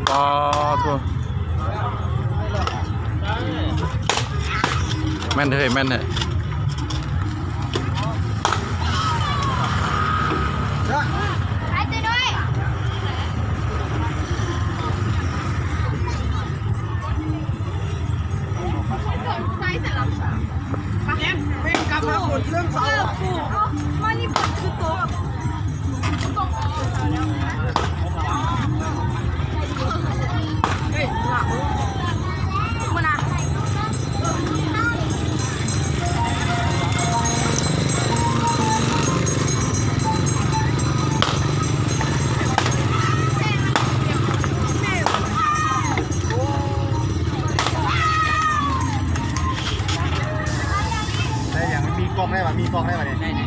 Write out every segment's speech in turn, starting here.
ປາໂທ້ ແມ່ນເດີ ແມ່ນເດີ. ໄດ້ຫຍັງ? ມີກ້ອງໄດ້ຫວາ? ມີກ້ອງໄດ້ຫວານີ້? ໄດ້ ໄດ້.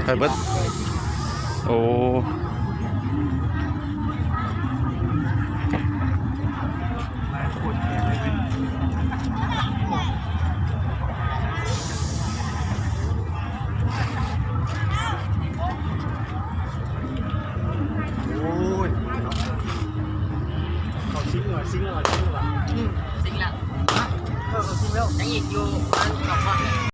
ໄປເບິດ. ໂອ້ ໂອ້ຍ ເຂົາຊິງແລ້ວ ຊິງແລ້ວ ຊິງແລ້ວ. ອືມ ຊິງແລ້ວ. ຮະ? ເອີ ເຂົາຊິງແລ້ວ. ຍັງອີກຢູ່ປະມານສອງຄອນ.